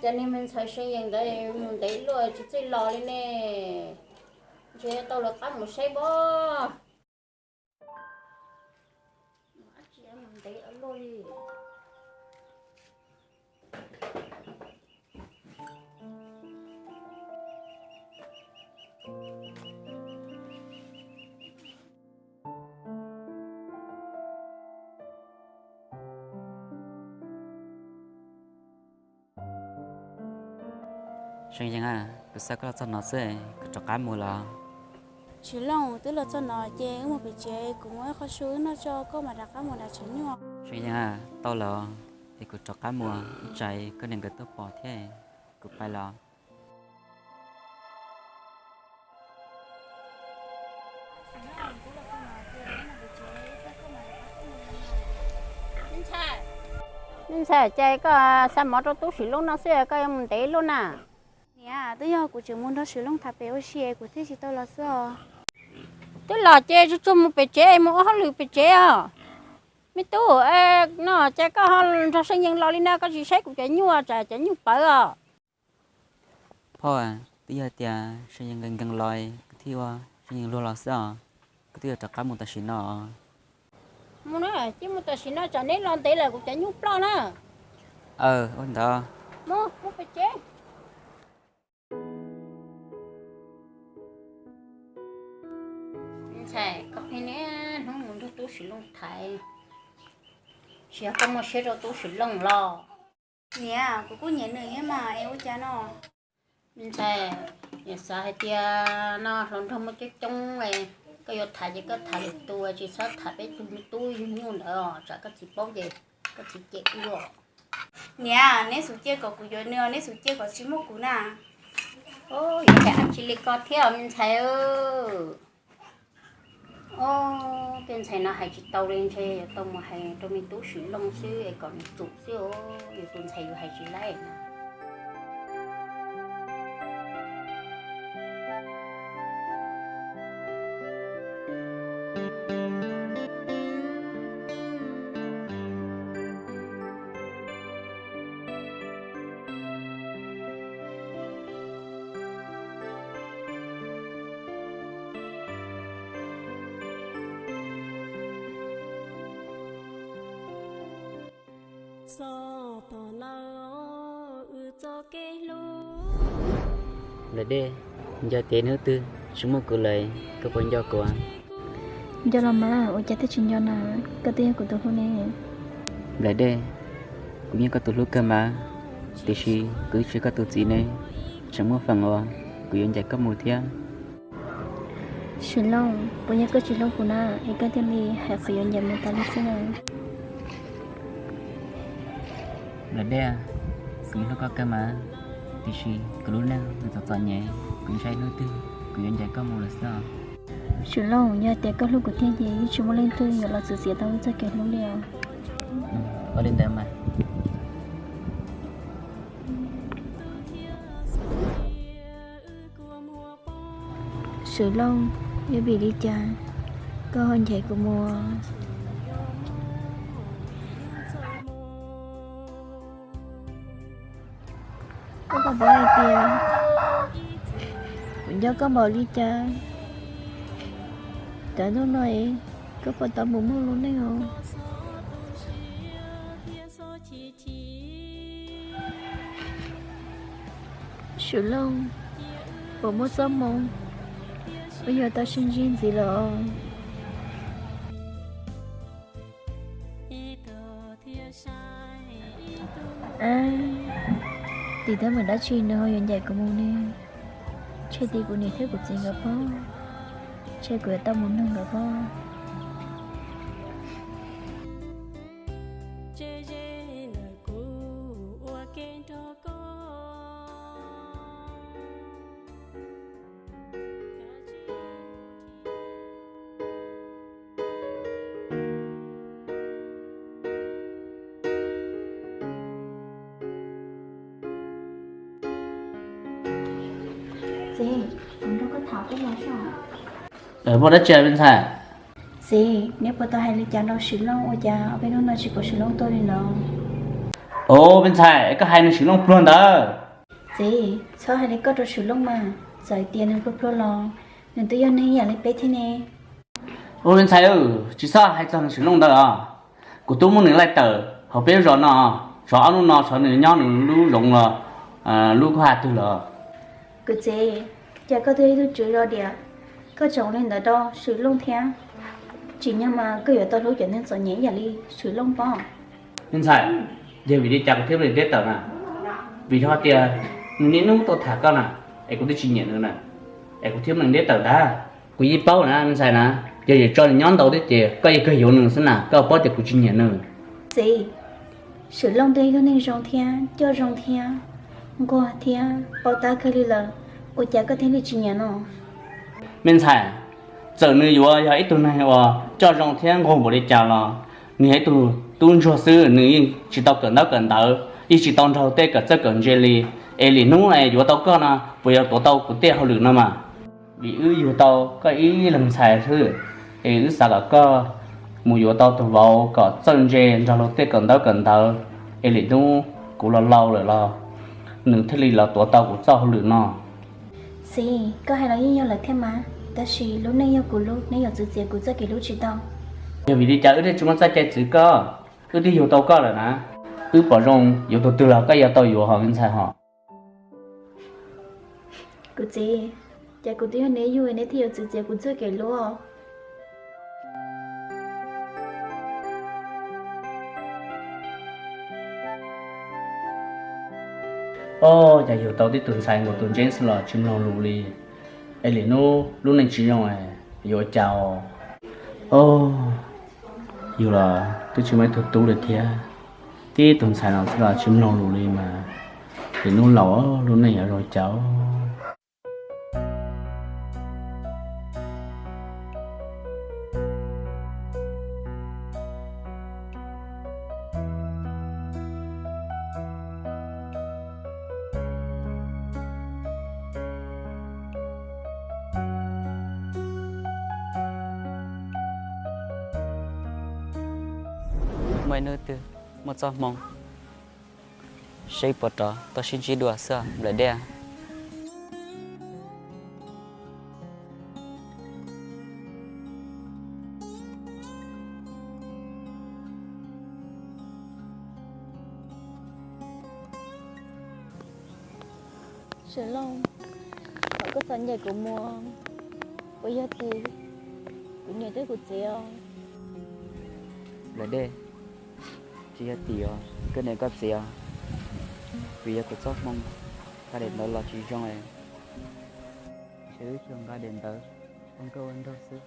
Cov niag me ntxhais See Yees ntawd mus ntev luaj tsis txawj los li ne, ntshe tau lawv qab mus saib pob. Dab tsi mus ntev ua luaj li. See Yees, kuv xa koj los txog no xwb, koj rov qab mus los? Tsis Looj, twb los txog no ces wb mus pem tsev, kuv muab ib qho su wb noj tso koj mam rov qab mus nram tsev nyuj. See Yees, tau los, es kuv rov qab mus, ib tsam koj niam nkawd tuaj pom thiab, kuv pais los. Me ntxhais, cas koj xa mov rau tub Sim Looj no xwb, koj yuav mus ntev luaj na? Niam, twb yog kuv tseem mus nrog Sim Looj tham pem ua si es kuv thiaj tsis tau los xwb os. Twb los ces tsuag tsuag mus pem tsev, mus ua hauj lwm pem tsev os. Me tub, no ces koj ho nrog See Yees los li na, koj tsis saib kuv cov nyuj, tsam cov nyuj pawv os. Phauj, twb yog tias See Yees nkees nkees los kuv thiaj ua See Yees luag los xwb os. Kuv twb yuav rov qab mus tam sim no. Mus na, cia mus tam sim no, tsam neb los ntev lawm kuv cov nyuj ploj na. Aw, ua ntawd. Mus, mus pem tsev. Ntxhais, koj pheej niaj hnub mus nrog tub Sim Looj tham, tsis yog koj muaj siab rau tub Sim Looj los? Niam, kuv kuj nyiam nws thiab mas es ua cas no? Ntxhais, niam xav hais tias no hluas nraug muaj coob coob, koj yuav tham ces koj tham lwm tus, tsis txhob tham peb tug me tub yug nyuj ntawd, tsam koj txiv paub ces koj txiv cem wb. Niam, neb xub cia kom kuv yuav nws, neb xub cia kom tsis muaj kuv na. Yuav hais dab tsi li ko thiab me ntxhais? Ob, tej ntxhais no hais tsis tau li, ntshe yuav tau mus hais rau me tub Sim Looj xwb es kom nws tsum xwb, yus tus ntxhais yus hais tsis laib. Nplawm Dej, nco tias hnub twg tsis muaj kuv lawm koj puas nco kuv? Nco los mas, ua cas thiaj tsis nco na, koj twb yog kuv tus hlub ne. Nplawm Dej, kuv yeej yog koj tus hlub kawg mas, tiam sis kuv twb tsis yog koj tus txiv ne, tseem muaj feem uas kuv yuav ncaim koj mus thiab. Sim Looj, puas yog koj tsis hlub kuv na es koj thiaj li hais qhov yuav ncaim mus tas li xwb na? Nplawm Dej, kuv yeej hlub koj kawg mas, tiam sis kuv lub neej nws txom txom nyem, kuv ntshai hnub twg kuv yuav ncaim koj mus lawm xwb os. Sim Looj, yog tias koj hlub kuv thiab ces yeej tsis muaj leej twg yuav los txwv txiav tau wb txoj kev hlub li os. Ua li ntawd mas. Sim Looj, yog vim li cas koj ho ncaim kuv mus? Koj puas paub hais tias kuv nco koj npaum li cas? Cas hnub no es koj puas tau mus muaj lub neej os? Sim Looj, puas muaj txoj hmoo uas yog tau sib ntsib ntxiv lawm os? Ab, tim teeb meem dab tsi nws ho yuav ncaim kuv mus ne? Ntshe tim kuv niam thiab kuv txiv nkawd paub, ntshe kuv yuav tau mus nug nkawd paub. Txiv, kuv nrog koj tham tej no soj. Muaj dab tsi me ntxhais? Txiv, neb puas tau hais li cas rau Sim Looj ua cas ob peb hnub no tsis pom Sim Looj tuaj li los? Ua, me ntxhais, koj hais nws Swm Looj pluag ntawd. Txiv, txhob hais li koj rau Swm Looj mas, txawm hais tias nws pluag pluag los nws twb yog neeg ib yam li peb thiab ne. Ua, me ntxhais, tsis txhob hais txog nws Swm Looj ntawd os. Kuv twb muab nws laij tawm hauv peb lub zos no, tshuav ob hnub no tshuav nws nyob nws lub zoov los lub kwj ha twg lawm. Kuv txiv, cas koj twb yog ib tug tswv zos diam, koj tseem ua li ntawd rau Swm Looj thiab? Tsim nyog mas koj yuav tau hlub cov neeg txom nyem ib yam li Swm Looj pob. Me ntxhais, yog vim li cas kuv thiaj muab nws ntiab tawm na? Vim yog tias nws niaj hnub tuaj tham koj na, es kuv twb tsis nyiam nws na, es kuv thiaj muab nws ntiab tawm ntag. Kuv yeej paub na me ntxhais na, yog yuav tso nws nyob ntau thiab ces koj yeej kawg yuav nws xwb na, koj paub tias kuv tsis nyiam nws. Txiv, Swm Looj twb yog neeg zoo thiab coj zoo thiab nquag thiab paub tab kawg li lawm, ua cas koj thiaj li tsis nyiam no? Me ntxhais, txawm nws yuav yog ib tug neeg uas coj zoo thiab nquag npaum li cas los nws yog ib tug tub ntsuag xwb, nws yeej tsis tau kawm ntaub kawm ntawv, yeej tsis tau nrog tej kawm txawj kawm ntse li. Es lwm hnub yuav tau koj no puas yuav tuav tau kuv tej hauj lwm no mas? Vim wb yug tau koj ib leeg ntxhais xwb, es wb xav kom koj mus yuav tau tus vauv kom txawj ntse nrog luag tej kawm ntaub kawm ntawv, es lwm hnub kuv los laus lawm los nws thiaj li los tuav tau kuv txoj hauj lwm no. Txiv, koj hais los yeej yog lawm thiab mas, tab sis lub neej yog kuv lub, neb yuav txwv txiav kuv txoj kev hlub tsis tau. Yog vim li cas wb thiaj tsis muaj txoj cai txwv koj? Wb twb yug tau koj lawm na, wb pom zoo yuav tus twg los koj yuav tau yuav hos me ntxhais hos. Kuv txiv, ces kuv twb yog neb yug neb thiaj yuav txwv txiav kuv txoj kev hlub. Os, cas yug tau tib tug ntxhais nkaus tus ntseeb xwb los tsis mloog lus li. Es lwm hnub lub neej tsis zoo yuav ua cas os? Os, yug los twb tsis muaj ib tug tub li thiab, tib tug ntxhais no xwb los tsis mloog lus li mas, lwm hnub laus lub neej yuav zoo cas? Muaj ib hnub twg muaj txoj hmoo seb puas rov tau sib ntsib dua xwb Nplaim Dej. Swm Looj, thov koj txhob ncaim kuv mus, kuv yog tim kuv niam thiab kuv txiv os. Nplaim Dej, tsis yog tim os, koj niam koj txiv os, vim yog kuv txoj hmoo nqa daim ntawv los tsis zoo es wb tsuas nqa daim ntawv ua nkauj ua nraug xwb,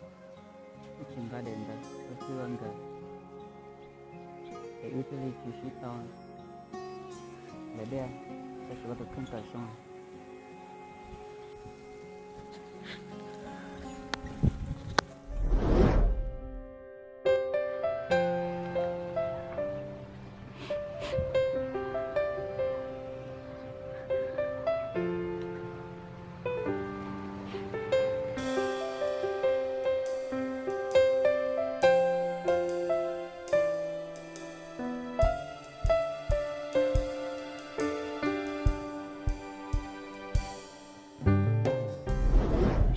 wb tsis nqa daim ntawv ua txij ua nkawm, es wb thiaj li tsis sib tau. Nplaim Dej, tab sis koj tus kheej tawm zoo.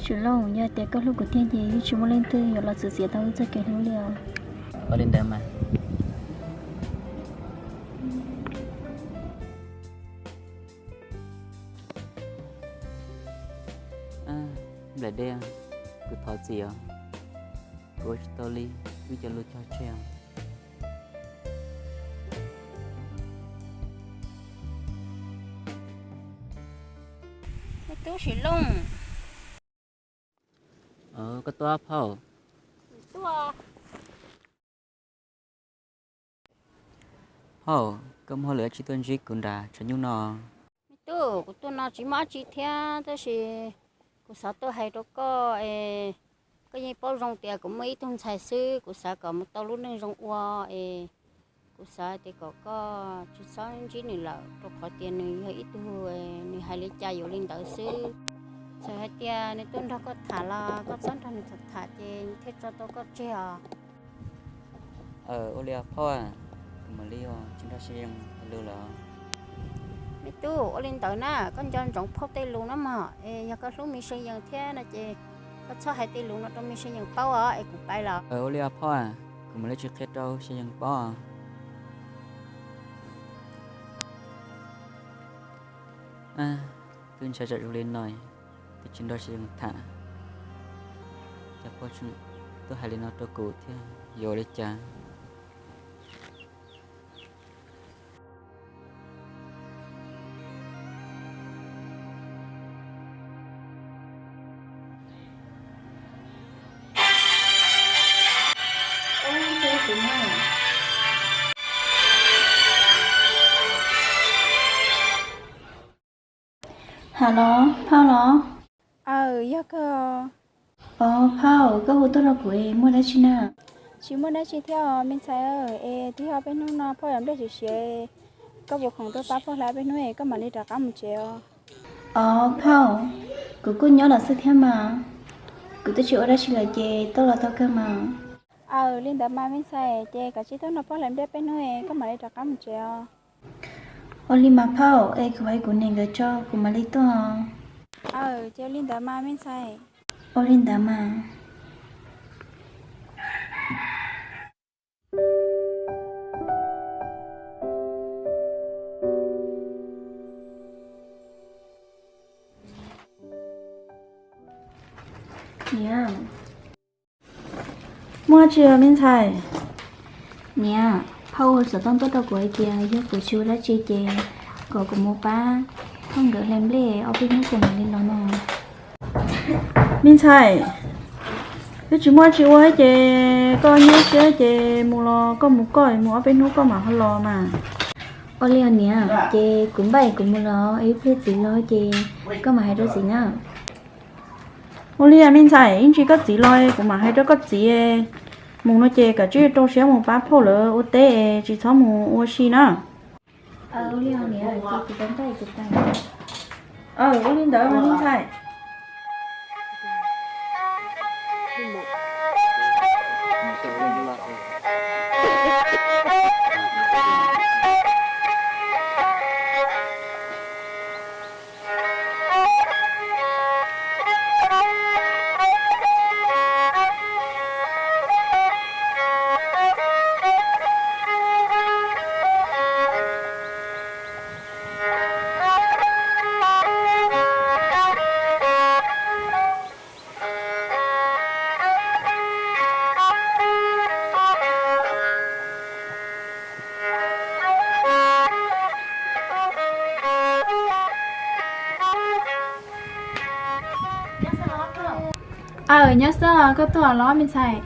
Swm Looj, yog tias koj hlub kuv tiag ces yeej tsis muaj leej twg yuav los txwv txiav tau wb txoj kev hlub li os. Ua li ntawd mas. Nplaim Dej, kuv thov txim os, kuv ua tsis tau li wb cov lus cog tseg os. Me tub Swm Looj. Koj tuaj phauj. Hauj, koj muaj hauj lwm dab tsi tuaj ntsib kuv nram tshav nyuj no? Me tub, kuv tuaj no tsis muaj dab tsi thiab, tab sis kuv xav tuaj hais rau koj es koj yeej paub zoo tias kuv muaj ib tug ntxhais xwb, kuv xav kom mus tau lub neej zoo ua es kuv xav tias kom koj tsis txhob ntsib nws lawm, rau qhov tias nws yog ib tug, nws hais li cas yuav li ntawd xwb. Txawm hais tias nws tuaj nrog koj tham los koj txhob nrog nws tham tham ces nws thiaj tso tau koj tseg os. Ua li phauj, Mam li tsis nrog Sis Yees hais lus lawm. Me tub, ua li ntawd na, koj nco ntsoov phauj tej lus no mog. Es yog koj hlub Me Sis Yees thiab no ces koj txhob hais tej lus no rau Me Sis Yees paub os, es kuv pais lawm. Ua li os phauj, kuv mam li tsis qhia rau Sis Yees paub. Twb ntshai tsam zoo li no, twb tsis nrog Sis Yees tham, cas phauj tuaj hais li no rau kuv thiab, yuav ua li cas? Halo, phauj los? Aw, yog kawg. Os phauj, koj hu tuaj rau kuv es muaj dab tsi na? Tsis muaj dab tsi thiab os me ntxhais, es twb yog peb hnub no phauj yuav nplej siav siav, koj puas khoom tuaj pab phauj hlais peb hnub es koj mam li rov qab mus tsev os? Os phauj, kuv kuj nyob los xwb thiab mas, kuv twb tsis ua dab tsi lawm ces tuaj los tau kawg mas. Aw, li ntawd mas me ntxhais, ces kav tsij tuaj nrog phauj hlais nplej peb hnub es koj mam li rov qab mus tsev os. Ua li mas phauj, es kuv hais kuv niam nkawd tso kuv mam li tuaj. Aw, ces ua li ntawd mas me ntxhais. Ua li ntawd mas. Niam, muaj dab tsi me ntxhais? Niam, phauj hu xov tooj tuaj rau kuv hais tias yog kuv tsis ua dab tsi ces kom kuv mus pab phauj nkawd hlais nplej ob peb hnub kuv mam li los no. Me ntxhais, twb tsis muaj dab tsi ua ces koj nyob siab ces mus los koj mus koj, mus ob peb hnub koj mam ho los mas. Ua li os niam, ces kuv npaj kuv mus los, ib pliag txiv los ces koj mam hais rau txiv na. Ua li me ntxhais, ib ntsis koj txiv los kuv mam hais rau koj txiv. Mus no ces kav tsij rau siab mus pab phauj lawv ua teb, tsis txhob mus ua si na. Ua li os niam, ces kuv npaj kuv tas. Ua li ntawd me ntxhais. Aw, nyob xwb, koj tuaj los me ntxhais?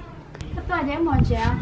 Koj tuaj ces mus tsev.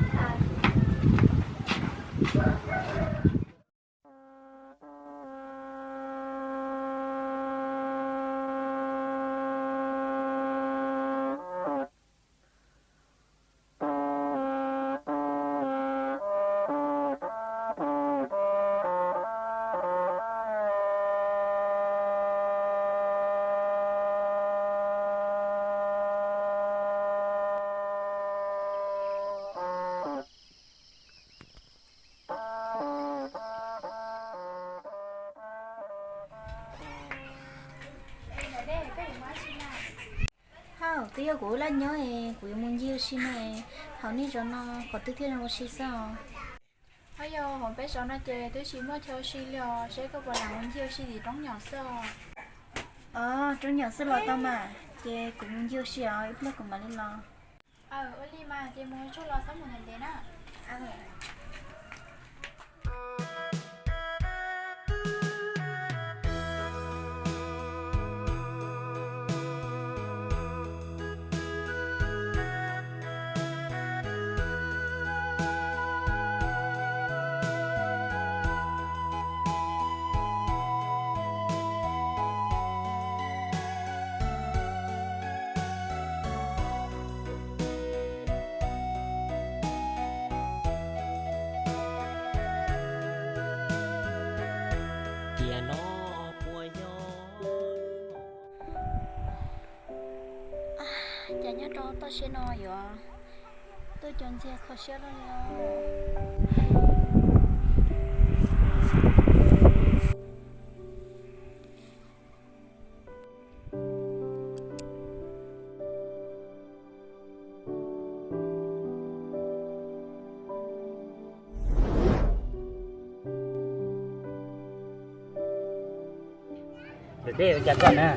Hauj, twb yog kuv laj nyob es kuv yuav mus ncig ua si no, thaum nej zov no qhov twg thiaj zoo ua si xwb os? Hauj, yog hauv peb zov no ces twb tsis muaj chaw ua si li os, seb koj puas lam mus ncig ua si tim roob nyom xwb os? Os, roob nyom xwb los tau mas, ces kuv mus ncig ua si os, ib pliag kuv mam li los. Aw, ua li mas ces mus tsuag los txhob mus ntev ntev na. Tiam no puas yog? Cas nyob rau toj siab no yuav tuaj cov ntxiag kho siab loj li os. Tus dej ua cas koj na?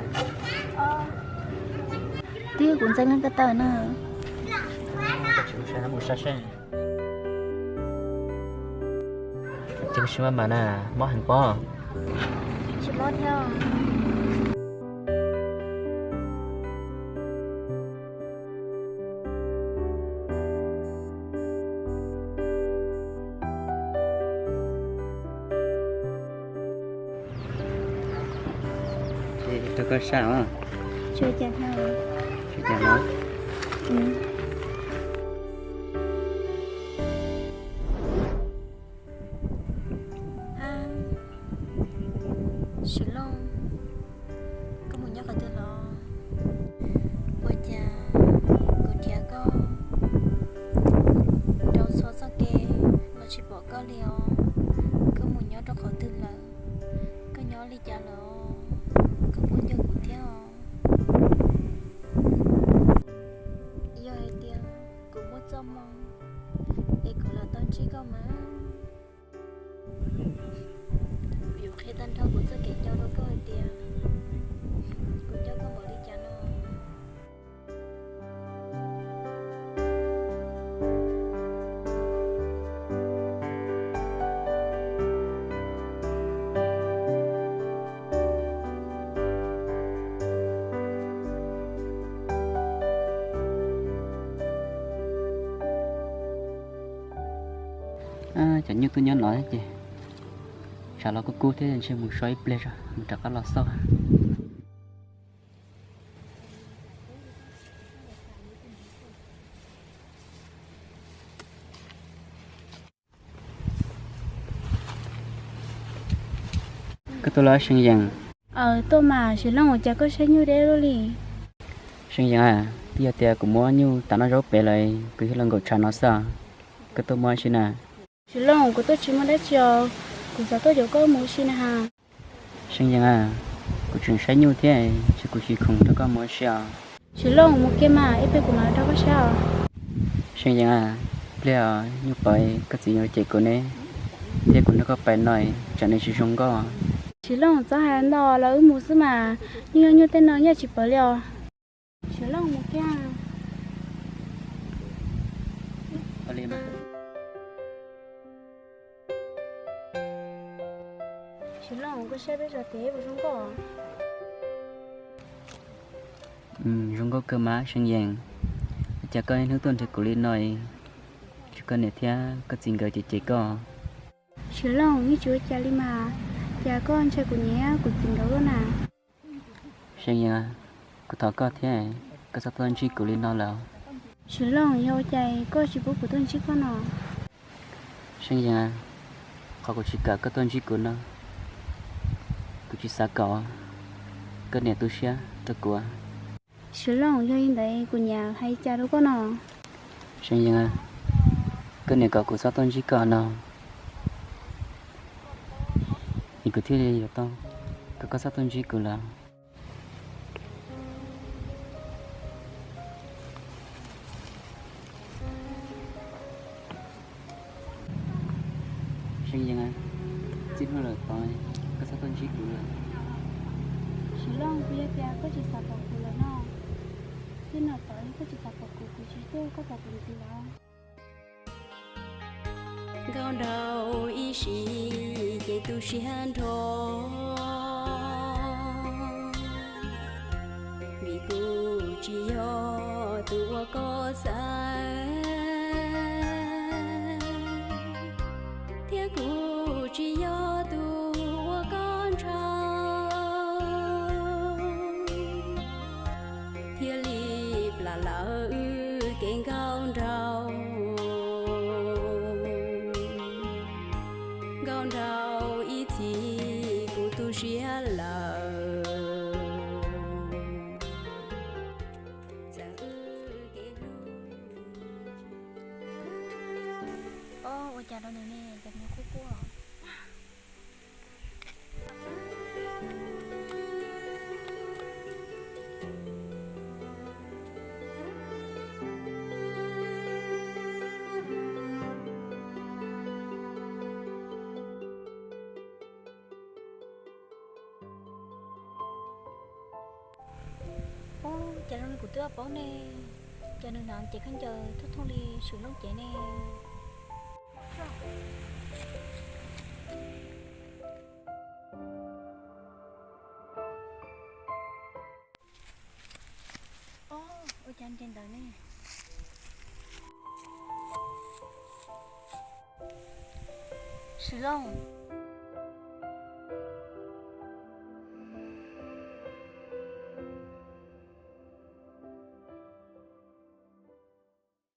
Twb kuv ntxeev leej ko taw na. Tsis mus sab seb. Ces kuv tsis maj mam na, mob heev pob. Tsis mob thiab. Rau koj sab os. Tsis ua cas thiab. Tsis ua cas los. Sim Looj, koj mus nyob qhov twg los? Ua cas kuv nrhiav koj rau txhua txoj kev los tsis pom koj li os? Koj mus nyob rau qhov twg lawm? Koj nyob li cas lawm? Koj puas nco kuv thiab os? Yog hais tias kuv muaj txoj hmoo es kuv los tau ntsib koj mas, kuv yuav qhia tag nrho kuv txoj kev nco rau koj hais tias kuv nco koj npaum li cas no. Cov nyuj tuaj nyob no ces tshav los kub kub thiab, ntshe mus so ib pliag tso mus rov qab los xauj. Koj tuaj los See Yees? Aws, tuaj mas. Sim Looj, ua cas koj saib nyuj deb luaj li? See Yees, twb yog tias kuv muab nyuj tas noj zaub pem lawm, kuv thiaj los nkaum tshav no xwb. Koj tuaj muaj dab tsi na? Sim Looj, kuv tuaj tsis muaj dab tsi os, kuv xav tuaj caum koj mus ua si na has. See Yees, kuv tseem saib nyuj thiab, ces kuv tsis khoom nrog koj mus ua si os. Sim Looj, mus kiag mas, ib pliag kuv mam nrog koj saib os. See Yees, pliag nyuj poob koj txiv yuav cem kuv ne, thiab kuv nrog koj pais no tsam nws tsis zoo nkauj. Sim Looj, txhob hais ntau, los wb mus xwb mas, nyuj nyuj tej no nyaj tsis poob li os. Sim Looj, mus kiag. Sim Looj, koj saib peb zos tias puas zoo nkauj? Zoo nkauj kawg mas See Yees. Ua cas koj niaj hnub tuaj nrhiav kuv li no, tsis koj niam thiab koj txiv nkawd cem cem koj? Sim Looj, yeej tsis ua cas li mas, cas koj ntshai kuv niam kuv txiv nkawd luaj na? See Yees, kuv thov koj thiab, koj txhob tuaj ntsib kuv li no lawm. Sim Looj, yog ua cas koj tsis pub kuv tuaj ntsib koj no? See Yees, qhov kuv tsis kam koj tuaj ntsib kuv no, kuv tsis xav kom koj niam tu siab rau kuv. Sim Looj, yog li ntawd kuv niam hais cas rau koj no? See Yees, koj niam kom kuv txhob tuaj ntsib koj no, es kuv thiaj li yuav tau kom koj txhob tuaj ntsib kuv lawm. See Yees, txij hnub no tod koj txhob tuaj ntsib kuv lawm. Sim Looj, puas yog tias koj tsis xav pom kuv lawm no? Txij no tod koj tsis xav pom kuv, kuv tsis tuaj, koj pom kuv ntxiv los? Nkauj nraug ib sim ces tu siab nrho, vim kuv tsis yog tus uas koj xav, thiab kuv tsis yog tus uas koj ntshaw, thiaj li plam lawm wb kev nkauj nraug. Nkauj nraug ib txhis kuv tu siab lawm, txawm wb kev hlub. Ua cas rau nws ne, cas nws qub quaj? Cas zoo li kuv twb paub ne, cas nws hnav cev khaub ncaws thooj thooj li Swm Looj cev ne. Ua cas nres ntawd ne? Swm Looj,